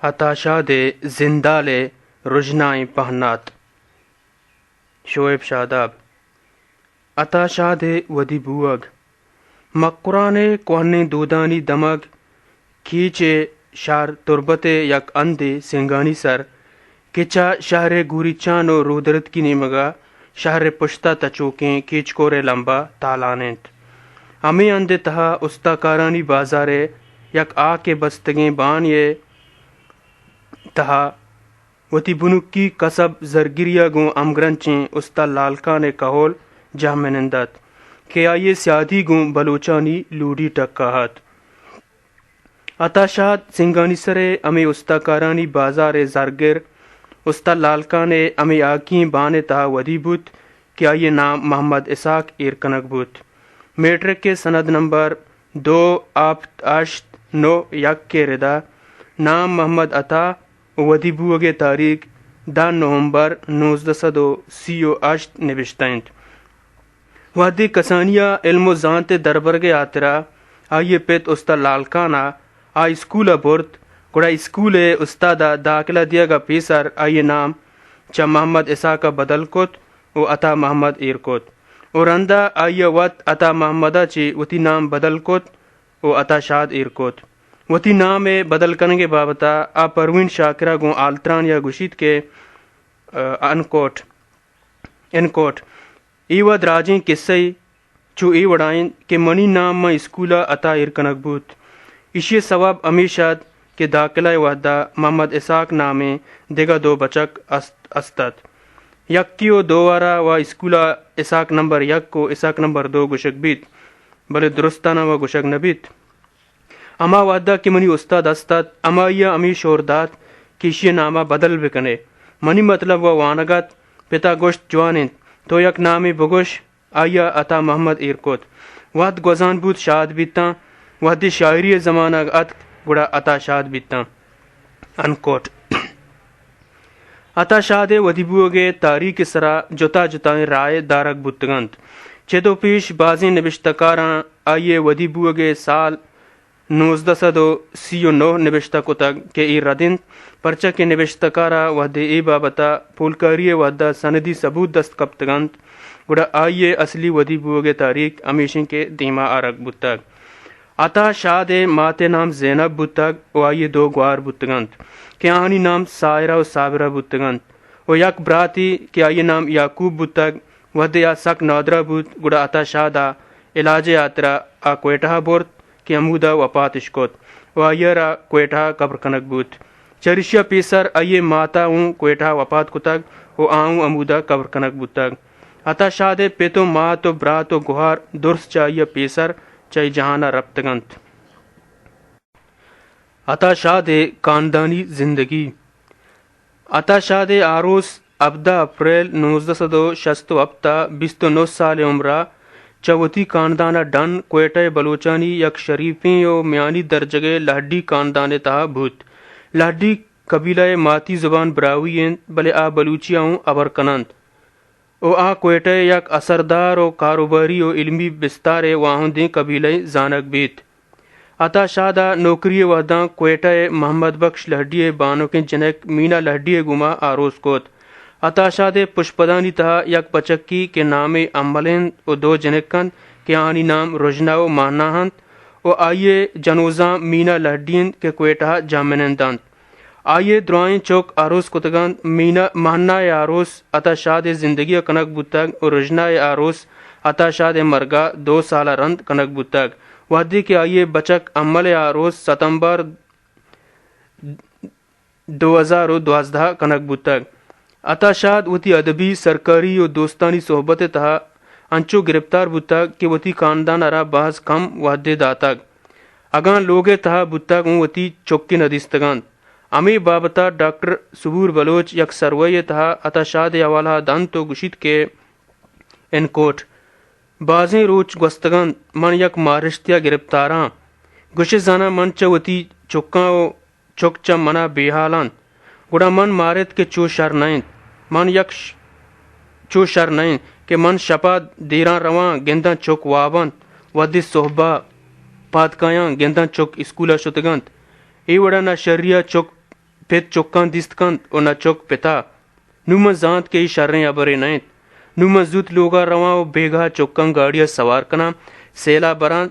عطا شاد ءِ زندال ءِ رژنائیں پہنات۔ شعیب شاداب۔ عطا شاد ءِ ودی بوگ۔ مکران ءِ کوہنیں دودانی دمگ کیچ ءِ شہر تربت ءِ یک ہندے سنگانی سر کہ چہ شہر ءِ گوریچان ءُ رودرتکی نیمگ ءَ شہر ءِ پشت ءَ تچوکیں کیچکور ءِ لمب ءَ تالان اِنت۔ ہمے ہند ءِ تہا استاکارانی بازار ءِ یک آک ءِ بستگیں بانے ءِ تہا وتی بنکی کسب زرگری ءَ گوں ہمگرنچیں استاد لال خان ءِ کہول جہمنند اَت کہ آئی ءِ سیادی گوں بلوچانی لوڑی ٹک ءَ اَت۔ عطا شاد سنگانی سر ءِ ہمے استاکارانی بازار ءِ زرگر استاد لال خان ءِ ہمے آکیں بان ءِ تہا ودی بوت کہ آئی ءِ نام محمد اسحاق ایر کنگ بوت۔ میٹرک ءِ سند نمبر دو ہپت ہشت نو یک ءِ ردا نام محمد عطا ءُ ودی بوگ ءِ تاریخ دہ نومبر نوزدہ سد ءُ سی ءُ ہشت نبشتہ اِنت۔ وہدے کسانی ءَ علم ءُ زانت ءِ دربرگ ءِ ہاترا آئی ءِ پت استاد لال خان ءَ آ اسکول ءَ برت، گڑا اسکول ءِ استاد ءَ داخلہ دیگ ءَ پیسر آئی ءِ نام چہ محمد اسحاق ءَ بدل کت ءُ عطا محمد ایر کت ءُ رندا آئی ءَ وت عطا محمد ءَ چہ وتی نام بدل کت ءُ عطا شاد ایر کت۔ وتی نام ءِ بدل کنگ ءِ بابت ءَ آ پروین شاکر ءَ گوں آلتران ءَ گوشیت کہ، ءَ، انکوٹ، انکوٹ، اے وَ دراجیں کسہ یے چو اے وڑا اِنت کہ منی نام ماں اسکول ءَ عطا ایر کنگ بوت۔ ایشی ءِ سوب ہمیش اَت کہ داخلہ ءِ وہدا محمد اسحاق نامیں دگہ دو بچک است، است اَت۔ یکے ءُ دوار ءَ وَ اسکول ءَ اسحاق نمبر یک ءُ اسحاق نمبر دو گوشگ بیت، بلے درستانا وَ گوشگ نہ بیت۔ ہما وہدا کہ منی استاد است اَت، ہمائی ءَ ہمے شور دات کہ ایشی ءِ نام ءَ بدل بہ کن ئے۔ منی متلب وَ وانگ اَت۔ پت ءَ گوشت، جوان اِنت، تو یک نامے بگوش۔ آئی ءَ عطا محمد ایر کت۔ وہد گوزان بوت، شاد بیتاں۔ وہدے شاعری ءِ زمانگ اتک، گڑا عطا شاد بیتاں۔ انکوٹ۔ عطا شاد ءِ ودی بوگ ءِ تاریخ ءِ سرا جتا جتائیں رائے دارگ بوتگ اَنت۔ چد ءُ پیش بازیں نبشتہ کاراں آئی ءِ ودی بوگ ءِ سال نوزدہ سد ءُ سی ءُ نو نبشتہ کتگ کہ اے رد اِنت، پرچا کہ نبشتہ کار ءَ وہدے اے بابت ءَ پولکاری ءِ وہد ءَ سندی ثبوت دست کپتگ اَنت، گڑا آئی ءِ اصلی ودی بوگ ءِ تاریخ ہمیش اِنت کہ دیما آرگ بوتگ۔ عطا شاد ءِ مات ءِ نام زینب بوتگ ءُ آئی ءِ دو گوار بوتگ اَنت کہ آہانی نام ساحرہ ءُ صابرہ بوتگ اَنت ءُ یک براتے کہ آئی ءِ نام یعقوب بوتگ، وہدے آ سک نادراہ بوت، گڑا عطا شاد ءَ علاج ءِ ہاترا آ کوئٹہ ءَ برت کہ ہمودا وپات اِش کت ءُ آئی ءَ را کوئٹہ ءَ قبر کنگ بوت۔ چریشی ءَ پیسر آئی ءِ مات ءَ اوں کوئٹہ ءَ وپات کتگ ءُ آ اوں ہمودا قبر کنگ بوتگ۔ عطا شاد ءِ پت ءُ مات ءُ برات ءُ گہار درست چہ آئی ءَ پیسر چہ اے جہان ءَ رپتگ اَنت۔ عطا شاد ءِ کاندانی زندگی۔ عطا شاد ءِ آروس ہبدہ اپریل نوزدہ سد ءُ شست ءُ ہپت ءَ بیست ءُ نو سال ءِ عمر ءَ چہ وتی کاندان ءَ ڈن کوئٹہ ءِ بلوچانی یک شریفیں ءُ میانی درجگ ءِ لہڈی کاندان ءِ تہا بوت۔ لہڈی قبیلہ ءِ ماتی زبان براہوئی اِنت، بلے آ بلوچی ءَ اوں ہبر کن اَنت ءُ آ کوئٹہ ءِ یک اثردار ءُ کاروباری ءُ علمی بستار ءِ واہندیں قبیلہ ءِ زانگ بیت۔ عطا شاد ءَ نوکری ءِ وہداں کوئٹہ ءِ محمد بخش لہڈی ءِ بانکیں جنک مینا لہڈی ءِ گوما آروس کت۔ عطا شاد ءِ پشپدانی تہا یک بچکے کہ نام ئے امل اِنت ءُ دو جنک اَنت کہ آہانی نام رژنا ءُ مہنا اَنت ءُ آئی ءِ جنوزام مینا لہڈی اِنت کہ کوئٹہ ءَ جہمنند اَنت۔ آئی ءِ درائیں چک آروس کتگ اَنت۔ مینا، مہنا ءِ آروس عطا شاد ءِ زندگی ءَ کنگ بوتگ ءُ رژنا ءِ آروس عطا شاد ءِ مرگ ءَ دو سال ءَ رند کنگ بوتگ، وہدے کہ آئی ءِ بچک امل ءِ آروس ستمبر دو ہزار ءُ دوازدہ ءَ کنگ بوتگ۔ عطا شاد وتی ادبی، سرکاری ءُ دوستانی صحبت ءِ تہا انچو گرپتار بوتگ کہ وتی کاندان ءَ را باز کم وہدے داتگ۔ اگاں لوگ ءِ تہا بوتگ اوں وتی چکے نہ دیستگ اَنت۔ ہمے بابت ءَ ڈاکٹر صبور بلوچ یک سروے ءِ تہا عطا شاد ءِ حوالہ ءَ دنت ءُ گوشیت کہ، انکوٹ، بازیں روچ گوستگ اَنت، من یک مارشتے ءَ گرپتار آں۔ گوشے زاناں من چہ وتی چکاں ءُ چک چہ من ءَ بے ہال اَنت، گڑا من مارت کہ چو شر نہ اِنت۔ من یک ش-، چو شر نہ اِنت کہ من شپ ءَ دیراں رواں، گنداں چک واب اَنت، وہدے سہب ءَ پاد کایاں، گنداں چک اسکول ءَ شتگ اَنت۔ اے وڑ ءَ نہ شری ءَ چک پت چکاں دیست کنت و نہ چک پتا۔ نوں من زانت کہ اے شریں ہبرے نہ انت۔ نوں من زوت لوگا رواں و بیگاہ چکاں گاڑیا سوار کناں، سیلا براں،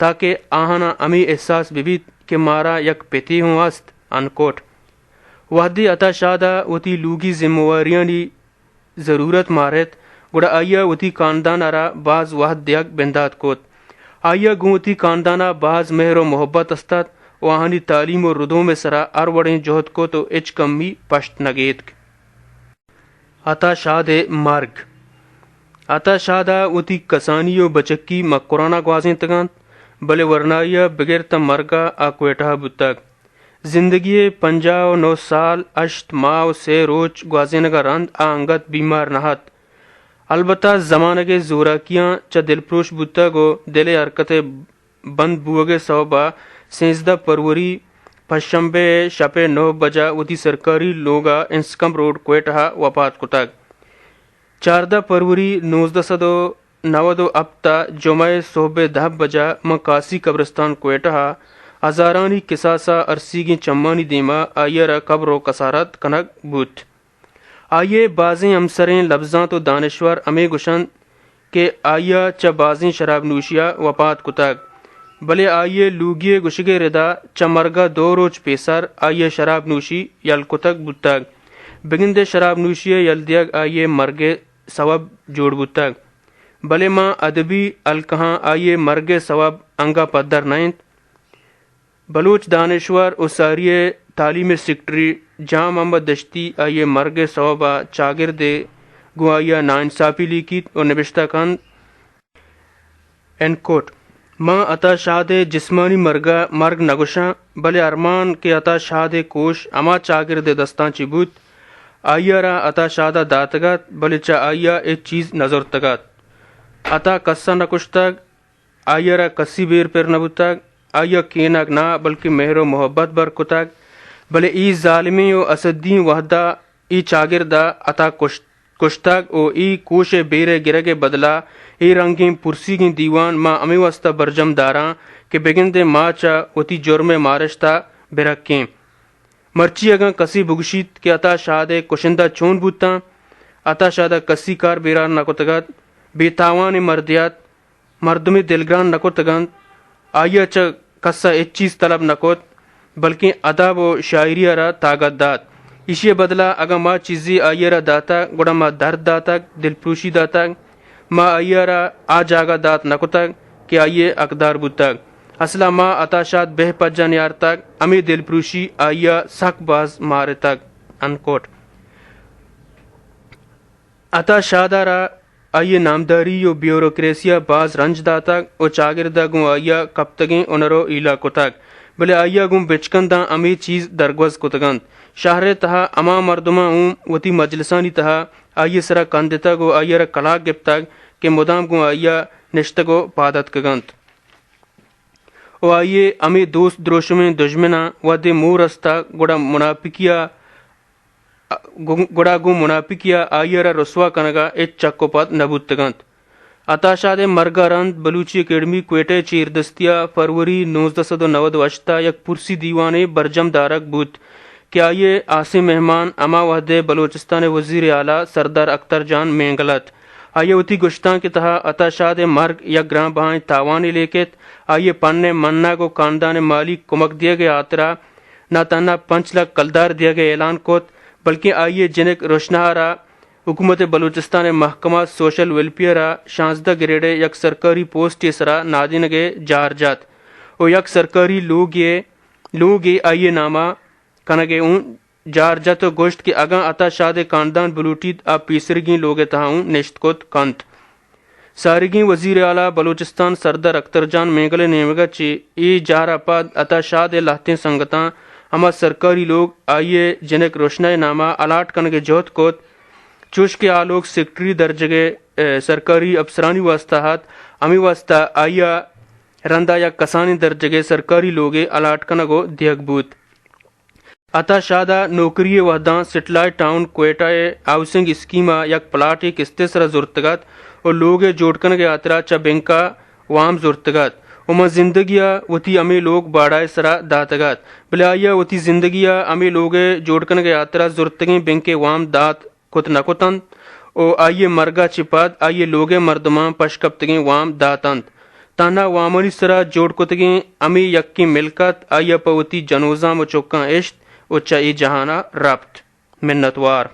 تاکہ آہاناں ہمے احساس بہ بیت کہ مارا یک پتے ہوں است۔ انکوٹ۔ وہدے عطا شادا وتی لوگی ذمہ واریانی ضرورت مارت، گڑا آئیا وتی کاندانا را باز وہد دیگ بندات کت۔ آئیا گوں وتی کاندانا باز مہر و محبت است ات و آہانی تعلیم و ردوم سرا ہر وڑیں جہد کت و ہچ کمی پشت نہ گیتک۔ عطا شاد ء مرگ۔ عطا شاد ء وتی کسانی و بچکی مکران ء گوازینتگ انت، بلے ورنائی ء بگر تاں مرگ ء آ کوئٹہ ء بوتگ۔ زندگی ء پنجاہ و نو سال، ہشت ماہ و سے روچ گوازینگ ء رند آ انگت بیمار نہ ات۔ البتہ زمانگ ء زوراکیاں چہ دلپروش بوتگ و دل ء حرکت ء بند بوگ ء سوب ء سیزدہ پروری پشنبے ء شپ ء نو بج ء وتی سرکاری لوگ ء انسکم روڈ کوئٹہ ء وپات کتگ۔ چاردہ پروری نوزدہ سد و نود و ہپت ء جمعہ ء سہب ء دہ بج ء ماں کاسی قبرستان کوئٹہ ء ہزارانی کساس ء ارسیگیں چمانی دیم ء آئی ء را قبر و کسارت کنگ بوت۔ آئی ء بازیں ہمسریں لبزانت و دانشور ہمے گوشنت کہ آئی ء چہ بازیں شراب نوشی ء وپات کتگ، بلے آئی ء لوگی ء گوشگ ء ردا چہ مرگ ء دو روچ پیسر آئی ء شراب نوشی یل کتگ بوتگ۔ بگندے شراب نوشی ء یل دیگ آئی ء مرگ ء سوب جوڑ بوتگ، بلے ماں ادبی حلقہاں آئی ء مرگ ء سوب انگہ پدر نہ انت۔ بلوچ دانشور و ساری ء تعلیم ء سیکرٹری جان محمد دشتی آئی ء مرگ ء سوب ء چاگرد ء گوں آئی ء ناانصافی لیکیت و نبشتہ کنت، اینڈ کوٹ، من عطا شاد ء جسمانی مرگ ء مرگ نہ گوشاں، بلے ارمان کہ عطا شاد ء کوش ہما چاگرد ء دستاں چہ بوت، آئی ء را عطا شاد ء داتگ ات، بلے چہ آئی ء ہچ چیز نہ زرتگ ات۔ عطا کس ء نہ کشتگ، آئی ء را کسی بیر پر نہ بوتگ، آئی ء کینگ نہ بلکیں مہر و محبت بر کتگ، بلے اے ظالمیں و اسدیں وہد ء اے چاگرد ء عطا کشت، کشتگ و اے کوش ء بیر ء گرگ ء بدل ء اے رنگیں پرسیگیں دیوان ما ہمے واستا برجم داراں کہ بگندیں ما چہ وتی جرم ء مارشت ء برکیں۔ مرچی اگاں کسے بگوشیت کہ عطا شاد ء کشندہ چون بوتاں؟ عطا شاد ء کسی کار بیران نہ کتگ ات، بے تاوانیں مردے ات، مردمے دلگران نہ کتگ انت، آئی ء چہ کس ء ہچ چیز طلب نہ کت، بلکیں ادب و شاعری ء را تاگت دات۔ ایشی ء بدل ء اگاں ما چیزے آئی ء را داتگ، گڑا ما درد داتگ، دلپروشی داتگ۔ ما آئی ء را آ جاگہ دات نہ کتگ کہ آئی ء حقدار بوتگ۔ اصل ء ما عطا شاد بہ پجاہ نیارتگ، ہمے دلپروشی آئی ء سک باز مارتگ۔ انکوٹ۔ عطا شاد ء را آئی ء نامداری و بیوروکریسی ء باز رنج داتگ و چاگرد ء گوں آئی ء کپتگیں ہنر و ہیلہ کتگ، بلے آئی ء گوں بچکنداں ہمے چیز درگوز کتگ انت۔ شہر ء تہا ہما مردماں اوں وتی مجلسانی تہا آئی ء سرا کندتگ و آئی ء را کلاگ گپتگ کہ مدام گوں آئی ء نشتگ و پاد اتکگ انت۔ و آئی ء ہمے دوست دروشمیں دژمناں وہدے مور استگ، گڑا مناپکی ء گوں، گڑا گوں مناپکی ء آئی ء را رسوا کنگ ء ہچ چک و پد نہ بوتگ انت۔ عطا شاد ء مرگ ء رند بلوچی اکیڈمی کوئٹہ ء چیردستی ء فروری نوزدہ سد و نود و ہشت ء یک پرسی دیوانے برجم دارگ بوت کہ آئی ء ہاسیں مہمان ہما وہد ء بلوچستان ء وزیر اعلی سردار اختر جان مینگل ات۔ آئی ء وتی گشتانک ء تہا عطا شاد ء مرگ یک گران بہائیں تاوانے لیکت۔ آئی ء پن ء منگ و کاندان ء مالی کمک دیگ ء ہاترا نہ تہنا پنچ لکھ کلدار دیگ ء اعلان کت، بلکیں آئی ء جنک روشنا ء را حکومت بلوچستان ء محکمہ سوشل ویلفیئر ء شانزدہ گریڈ ء یک سرکاری پوسٹے ء سرا نادینگ ء جار جت و یک سرکاری لوگے، لوگے آئی ء نام ء کنگ ء اوں جار جت و گوشت کہ اگاں عطا شاد ء کاندان بلوٹیت، آ پیسرگیں لوگ ء تہا اوں نشت کت کنت۔ ساریگیں وزیر اعلی بلوچستان سردار اختر جان مینگل ء نیمگ ء چہ اے جار ء پد عطا شاد ء لہتیں سنگتاں ہما سرکاری لوگ آئی ء جنک روشنا ء نام ء الاٹ کنگ ء جہد کت، چوش کہ آ لوگ سیکرٹری درجگ ء، ء، سرکاری افسرانی واستا ات، ہمے واستا آئی ء رندا یک کسانیں درجگ ء سرکاری لوگے الاٹ کنگ ء دیگ بوت۔ عطا شاد ء نوکری ء وھداں سیٹلائٹ ٹاؤن کوئٹہ ء ہاؤسنگ اسکیم ء یک پلاٹے کست ء سرا زرتگ ات ء لوگ ء جوڑ کنگ ء ہاترا چہ بینک ء وام زرتگ ات ءُ ماں زندگی ءَ وتی ہمے لوگ باڑا ءِ سرا داتگ اَت، بلے آئی ءَ وتی زندگی ءَ ہمے لوگ ءِ جوڑ کنگ ءِ ہاترا زرتگیں بینک ءِ وام دات کت نہ کت اَنت ءُ آئی ءِ مرگ ءَ چہ پد آئی ءِ لوگ ءِ مردماں پشکپتگیں وام دات اَنت۔ تہنا وامانی سرا جوڑ کتگیں ہمے یکیں ملکت آئی ءَ پہ وتی جنوزام ءُ چکاں اشت ءُ چہ اے جہان ءَ رپت۔ منتوار۔